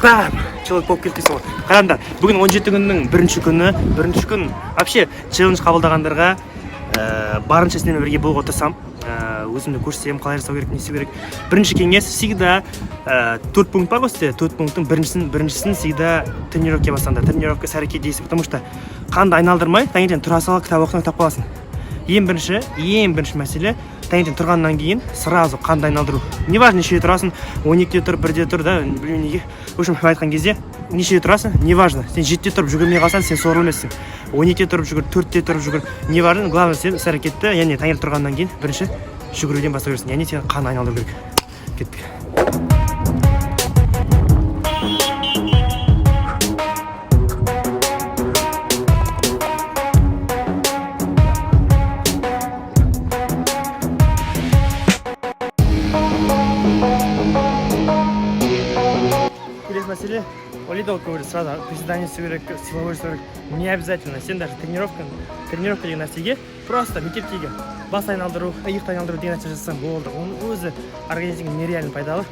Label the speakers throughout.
Speaker 1: Бам! Человек болып келді дейсің ғой. Қараңдар, бүгін 17 күннің бірінші күні, бірінші күн. Вообще челлендж қабылдағандарға барынша сендермен бірге болуға тырысамын. Өзімді көрсетемін, қалай жасау керек, не істеу керек. Бірінші кеңес всегда, төрт пункт бар ғой сізде, төрт пункттың біріншісін всегда тренировка бастаңдар. Тренировка, іс әрекет дейсің, потому что қанды айналдырмай таңертең тұра сала кітап оқысаң, ұйықтап қаласың. Ең бірінші мәселе: таңертең тұрғаннан кейін сразу қанды айналдыру. Неважно, нешеде тұрасың, 12-де тұр, 1-де тұр да, білмеймін неге. В общем, былай айтқан кезде, нешеде тұрасың, неважно. Сен 7-де тұрып жүгірмей қалсаң, сен сорлы емессің. 12-де тұрып жүгір, 4-те тұрып жүгір, неважно. Главное, сен іс әрекетті, яғни таңертең тұрғаннан кейін бірінші жүгіруден бастау керексің, яғни сен қан айналдыру керек. Кеттік. Келесі мәселе, ойлайды ғой көбірек, сразу приседание істеу керек, силовой жасау керек. Не обязательно. Сен даже тренировка деген нәрсеге просто мектептегі бас айналдыру, иықты айналдыру деген нәрсе жасасаң болды, оның өзі организмге нереально пайдалы.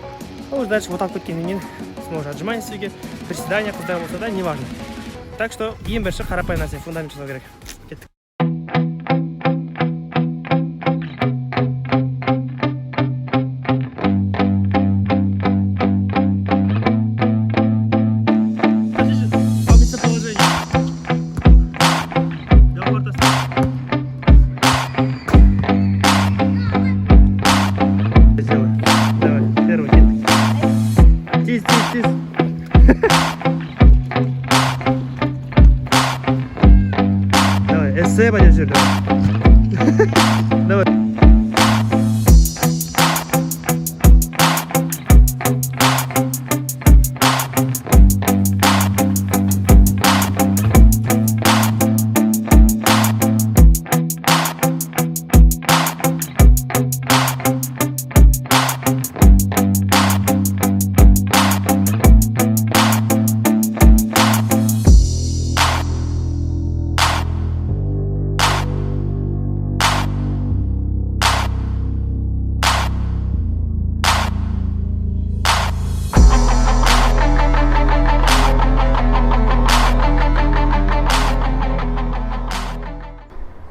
Speaker 1: Ол уже дальше оталып кеткеннен кейін сможешь отжимание істеуге, приседание, қыздар болса да, неважно. Так что ең бірінші қарапайым нәрсе, фундамент жасау керек. Кеттік. По местоположению. Давай, ортасы. Сделай. Давай, первый, кеттік. Тез, тез, тез. Давай, эссе пойдем жүр, давай. Давай.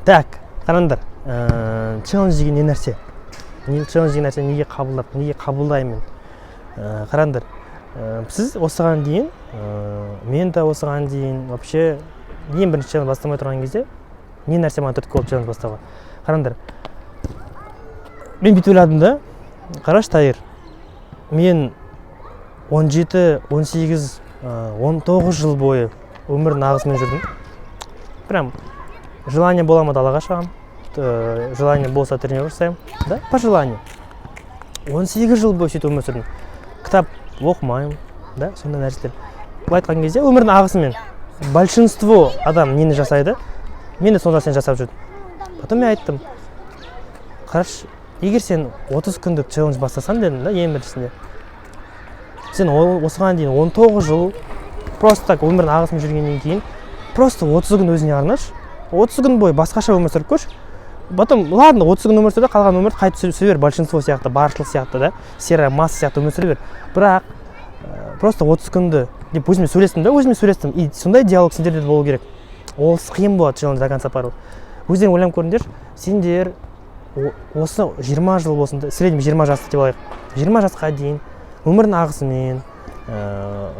Speaker 1: Так, қараңдар, челлендж деген не нәрсе? Челлендж деген нәрсе неге қабылдап, неге қабылдаймын? Қараңдар, сіз осыған дейін, мен де осыған дейін вообще ең бірінші челлендж бастамай тұрған кезде не нәрсе маған түрткі болды челлендж бастауға? Қараңдар, мен бүйтіп ойладым да: қарашы, Тайыр, мен 17, 18, 19 жыл бойы өмірдің ағысымен жүрдім. Прям желание бола ма, далаға шығамын, желание болса, тренировка жасаймын да, по желанию. 18 жыл бойы сөйтіп өмір сүрдім, кітап оқымаймын да, сондай нәрселер. Былай айтқан кезде, өмірдің ағысымен большинство адам нені жасайды, мен де сол нәрсені жасап жүрдім. Потом мен айттым: қарашы, егер сен 30 күндік челлендж бастасаң, дедім да, ең біріншісінде сен осыған дейін 19 жыл просто так өмірдің ағысымен жүргеннен кейін просто 30 күн өзіңе арнашы, 30 күн бойы басқаша өмір сүріп көрші. Потом, ладно, 30 күн өмір сүр де, қалған өмірді қайтып сүре бер, большинство сияқты, баршылық сияқты да, серая масса сияқты өмір сүре бер. Бірақ просто 30 күнді деп өзіме сөйлестім да, өзіме сөйлестім. И сондай диалог сендерде де болу керек. Ол қиын болады челлендж до конца апару. Өздерің ойланып көріңдерші, сендер осы 20 жыл болсын да, в среднем 20 жасты деп алайық, 20 жасқа дейін өмірдің ағысымен,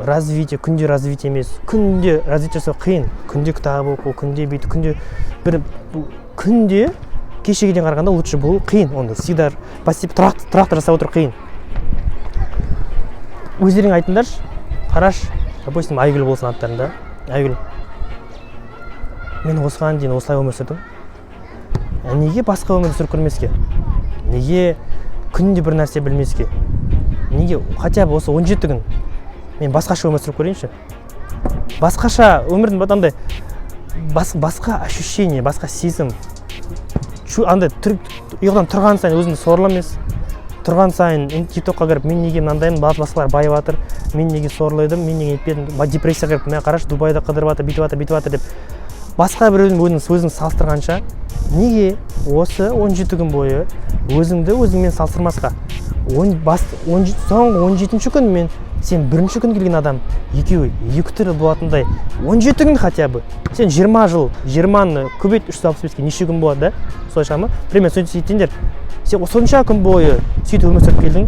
Speaker 1: развитие, күнде развитие емес, күнде развитие жасау қиын, күнде кітап оқу, күнде бүйту, күнде бір күнде кешегіден қарағанда лучше болу қиын. Оны всегда постепенно, тұрақты, тұрақты жасап отыру қиын. Өздерің айтыңдаршы. Қарашы, допустим, Айгүл болсын аттарың да. Айгүл, мен осыған дейін осылай өмір сүрдім, а неге басқа өмір сүріп көрмеске? Неге күнде бір нәрсе білмеске? Неге хотя бы осы 17 күн мен басқаша өмір сүріп көрейінші? Басқаша өмірдің андай басқа ощущение, басқа сезім. Андай ұйқыдан тұрған сайын өзіңді сорлы емес, тұрған сайын ТикТокқа кіріп, мен неге мынандаймын, басқалар байып жатыр, мен неге сорлы едім, мен неге нетпедім, депрессияға кіріп, мә, қарашы, Дубайда қыдырып жатыр, бүйтіп жатыр, бүйтіп жатыр деп. Басқа біреудің өзін салыстырғанша, неге осы 17 күн бойы өзіңді өзіңмен салыстырмасқа? Он, бас, он, соңғы 17 күн мен сен бірінші күн келген адам екеуі екі түрлі болатындай 17 күн хотя бы. Сен 20 жыл, 20-ны көбейт 365-ке, неше күн болады да? Солай шыға ма примерно? Сөйтіп сөйтсеңдер, сен сонша күн бойы сөйтіп өмір сүріп келдің.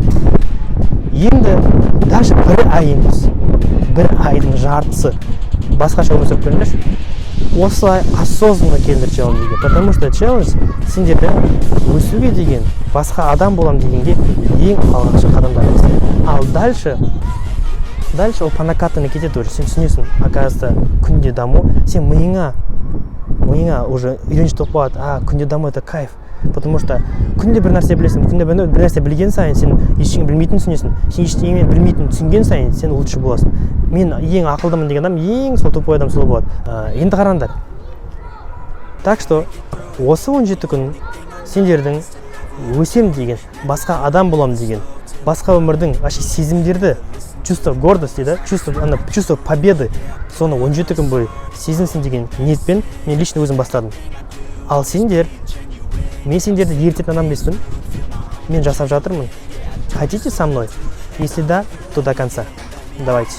Speaker 1: Енді даже бір ай емес, бір айдың жартысы басқаша өмір сүріп көріңдерші. Осылай осознанно келіңдер челленджге, потому что челлендж сендерді өсуге деген, басқа адам боламын дегенге ең алғашқы қадамдар. Ал дальше ол по накатанной кетеді уже. Сен түсінесің, оказывается, күнде даму сен миыңа уже үйреншікті болып қалады. А күнде даму — это кайф, потому что күнде бір нәрсе білесің. Күнде бір нәрсе білген сайын, сен ештеңе білмейтінін түсінесің. Сен ештеңе білмейтінін түсінген сайын, сен лучше боласың. Мен ең ақылдымын деген адам, ең сол тупой адам сол болады. Енді қараңдар, так что осы 17 күн сендердің өсем деген, басқа адам болам деген, басқа өмірдің вообще сезімдерді, чувство гордости да, чувство ана, чувство победы, соны 17 күн бойы сезінсін деген ниетпен мен лично өзім бастадым. Ал сендер, мен сендерді ертетін адам емеспін, мен жасап жатырмын. Хотите со мной? Если да, то до конца давайте.